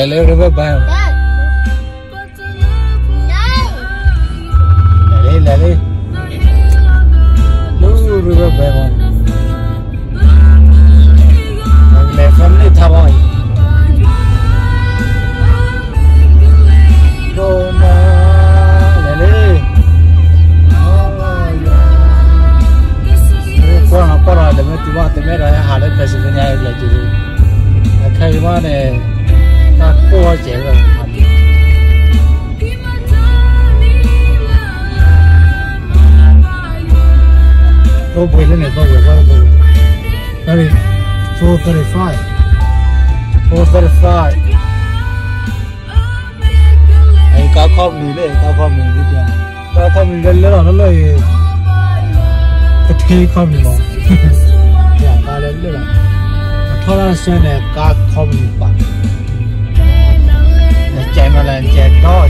လဲၤလၢ river bank လဲၤလံ လဲၤလံ လၢ river bank မး လဲၤ family ထါဘီအံၤ ဒိၣ်မး လဲၤလံ ကွၢ်နီၤကွၢ်နီၤ လဲၤမ့ၢ်တုၤဘၣ် တမ့ၢ်ဒီးဟးလၢ Pennsylvania လဲၤတုၤလံ အခဲအံၤမးန့ၣ် တၢ်ကိၢ်ဝဲကဲးဝဲ သိပှ့ၤလၢန့ၣ် သိပှ့ၤ သိပှ့ၤ thirty, four thirty-five, four thirty-five အံၤ ကါ company လၢ ကါ company ဒ် ကါ company လၢလၢလီၤလၢလၢအံၤ ကထ့ company လီၤ ယကါလၢလၢလီၤ အထီၣ်တၢ်ဆၢန့ၣ် ကါ company ပာ် နကဲမလဲၣ် နကဲဒီး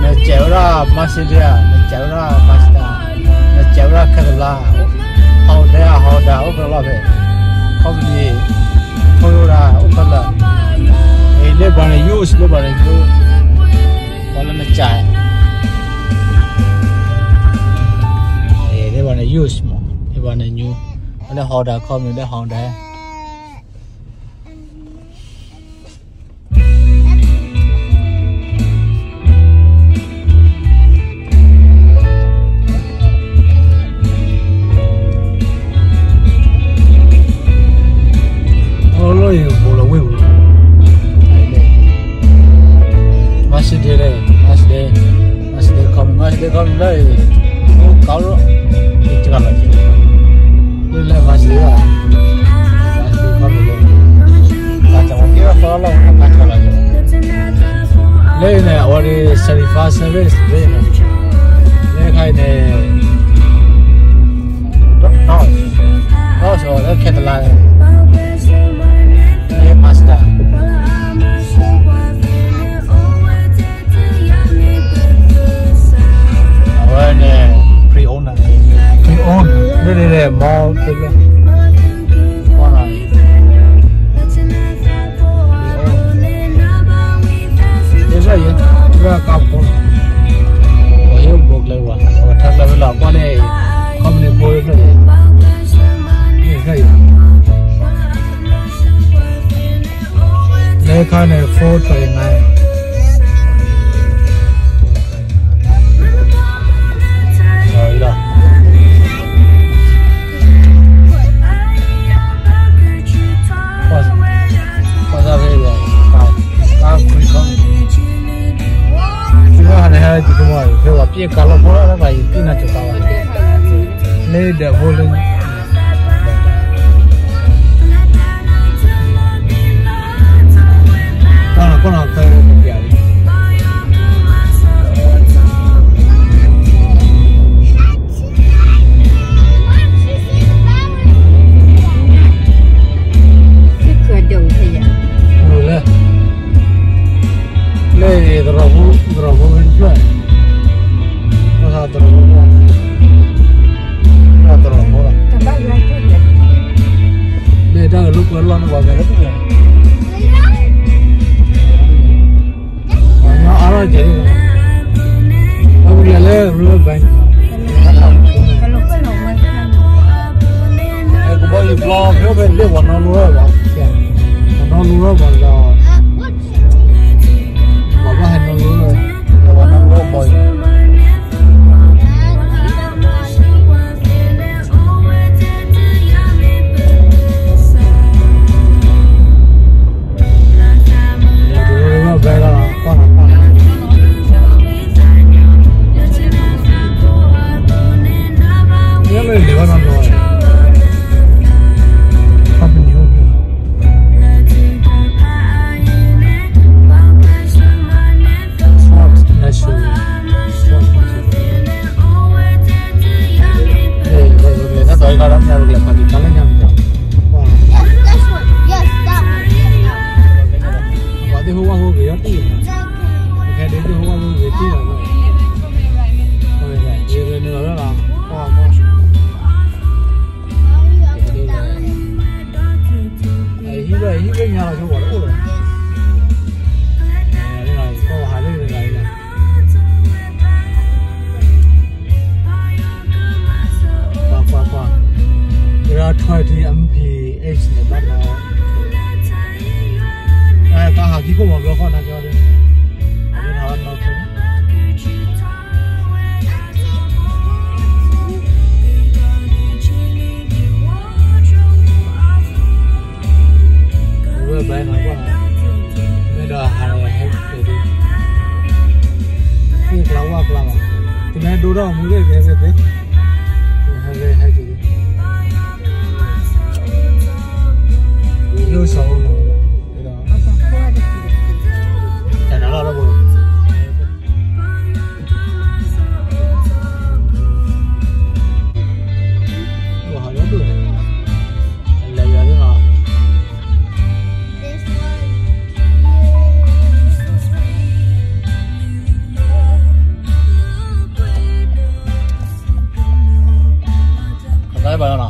နကဲဝဲဒၣ် Mercedes ဧါ နကဲဝဲဒၣ် Mazda နကဲဝဲဒၣ် Cadillac Honda Honda အိၣ်ဖဲလီၤဖဲ company Toyota အိၣ်ဖဲလၢ အံၤ လၢပှၤန့ၣ် used လၢပှၤန့ၣ် used ပှၤလၢနကဲ လၢပှၤန့ၣ် used မး လၢပှၤန့ၣ် new လၢ Honda company လၢ Honda အိၣ်လီၤအံၤ ဘူးလီၤဝ့ၢ်ပူၤ Mercedes လၢ Mercedes Mercedes company Mercedes company လၢအံၤ အိၣ်ကီးလီၤ ယတဂၤလီၤက့ၤ လၢလၢ Mercedes လၢ Mercedes company လၢ ဘၣ်တၢ်ဝဲကဲထီၣ်သီလီၤ ဘၣ်တၢ်လီၤ လၢအံၤန့ၣ် အဝဲဒၣ် certified service လၢအံၤန့ၣ် လၢခါအံၤန့ၣ် ဒီး ဒီးလၢ Cadillac လၢ Mazda အဝဲန့ၣ် pre-owned န့ၣ် pre-owned န့ၣ် မီ pre-owned လၢကါဖိ ပှၤဟ့ၣ်ဘိးကျဲဝဲ ပှၤထါကျဲဝဲလီၤ ကွၢ်န့ၣ် company ဖိလၢ လၢခါန့ၣ် four twenty-nine လီၤ ပှၤသးဖဲဘၣ် ကါခွံခီ သ့ၣ်ဟါန့ၣ်ဟဲတံၤကမီၤ ဖဲဝဲပျဲကါလီၤဖိလီၤ တၢ်ဘၣ်ယံၤတံၢ်နၤကၠီၤကါဘၣ် လၢဒၢးဖိလၢ ကွၢ်နီၤကွၢ်နီၤ သၢပျးလံ လၢ လၢသရိာ်ဖိ သရိာ်ဖိမ့ၢ်တဖျၢၣ် သရိာ်ဖိ သရိာ်ဖိလီၤ လၢတၢ်ဂဲၤလိာ်ကွဲလီၢ်န့ၣ် ပှၤဂဲၤလိာ်ကွဲ ပှၤညီအါထီၣ်ကဲၤလံ ပကလဲၤလၢ river bank ကဘီယူၤပျီဖဲဖဲန့ၣ် ပှၤနီၢ်လူထီၣ်ဘၣ် ပှၤနီၢ်လူထီၣ်ဘၣ်ဒီး ပှၤဘၣ်ဟဲနီၢ်လူထီၣ် ပှၤနီၢ်လူထီၣ်ဘၣ် ထီၣ်ထံ M P H န့ၣ် ဘၣ်နၤ, တၢ်ဟးခံခိၣ်မီၤဘျီဃီနၤကီဒီး, အဒိထီၣ်နီၢ်ခိ ဝဲဘၣ်နၤကွၢ်, မ့ၢ်ဒီးဟးလီၤဟဲက့ၤဒ်, သ့ၣ်ကျါဝၣ်ကျါမး, တမ့ၢ်ဒိၣ်ထီၣ်မူသ့ၣ်ကဲသ့ၣ်သ့ၣ်, ဟဲက့ၤဟဲက့ၤဒ်, ယိၣ်စီၤအိၣ်နီၤ, တၢ်နၤလီၤတဘိ ဖါလ့ၣ်ဒီးလံ, ဖါလ့ၣ်နဘၣ်အိၣ်နၤ,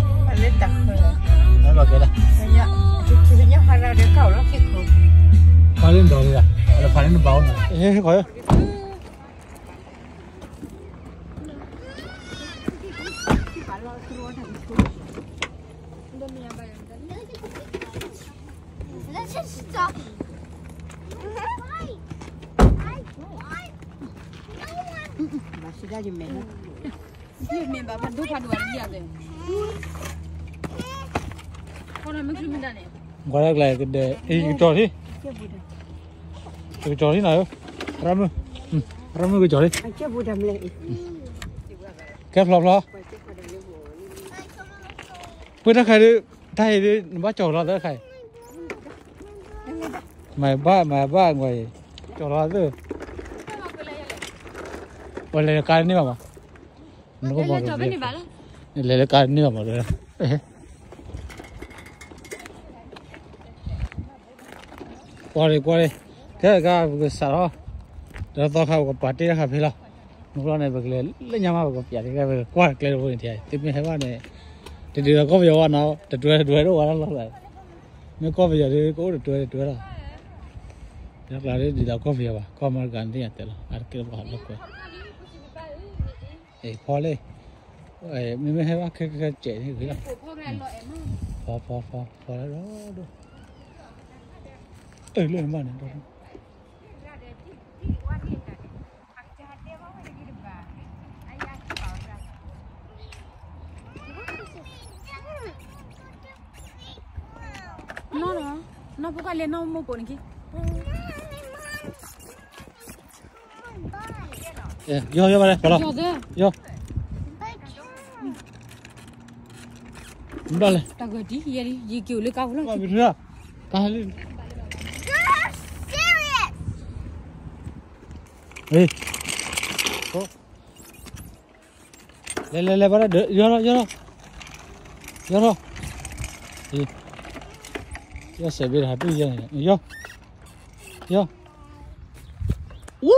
ကွၢ်ကလဲၤကဒဲး ကကၠီၤထံ, ကကၠီၤထံနၤ, ရမုၢ်, ရမုၢ်ကကၠီၤထံ, ကဲဖျီဖျီ, ပှ့ၤတၢ်ခါဒုး, တၢ်အံၤဒုး နဘၣ်ကၠီၤလီၤသၢခါအံၤ, မၤဘၣ် မၤဘၣ်ကွၢ်အံၤ, ကၠီၤလီၤသၢ, ပှၤလဲၤလၢကါတန့ၢ်ဘၣ်မး, နကဘၣ်လဲၤလၢကါတန့ၢ်ဘၣ်မး, ကွၢ်လံ ကွၢ်လံ, ခဲကါပကစးထီၣ်, ဒီးသီခါပကပာ်တ့ၢ်တၢ်ခါဖဲလီၤ, မ့ၢ်လီၤန့ၣ် ပကလဲၤလၢညါမး ပကပာ်တ့ၢ်တၢ်ခါဖဲ ကွၢ်ကျဲတဘိန့ၣ် သုမ့ၢ်ဟဲဘၣ်န့ၣ်, တဒုးဒီးကီၢ်ပယီၤဘၣ်နီၤ တတွဲတတွဲတအိၣ်ဝဲဒၣ်လီၤ, မ့ၢ်ကီၢ်ပယီၤဒုးကအိၣ်တတွဲတတွဲလီၤ, လၢကျါဒ်သိးကီၢ်ပယီၤဘၣ် ကီၢ်အမဲရကၤန့ၣ်သ့ၣ်ညါတဲလီၤ အါတက့ၢ်လၢပှၤဟးလီၤကွဲ ဖီလ့ၣ်, မ့မ့ၢ်ဟဲဘၣ်ခဲကဲကဲးန့ၣ်ဂ့ၤလီၤ, ဖီဖီဖီဖီလၢဒီး, အၢလၢနဘၣ်န့ၣ်ဒီး နီၢ်နီၢ်, နီၢ်ဖိကလဲၤနီၢ်မိၢ်ကိးန့ၣ်က့ၤ, ယီၢ်ယီၢ်ဘၣ်လဲၣ်, ယီၢ်, ဘၣ်လဲၣ်, တၢ်ဂၢၢ်ဒ်ယဲဒ် ယက့ၤအိၣ်လၢကါပူၤလီၤ, တၢ်ဟဲလံ, လဲၤလဲၤလဲၤ ဘၣ်ဒီး ယီၢ်ထီၣ် ယီၢ်ထီၣ် ယီၢ်ထီၣ်, ယီၢ်စဲးဘ့ၣ်တဟးတူၢ်ယဲၢ်န့ၣ် ယီၢ်, ယီၢ်, အူ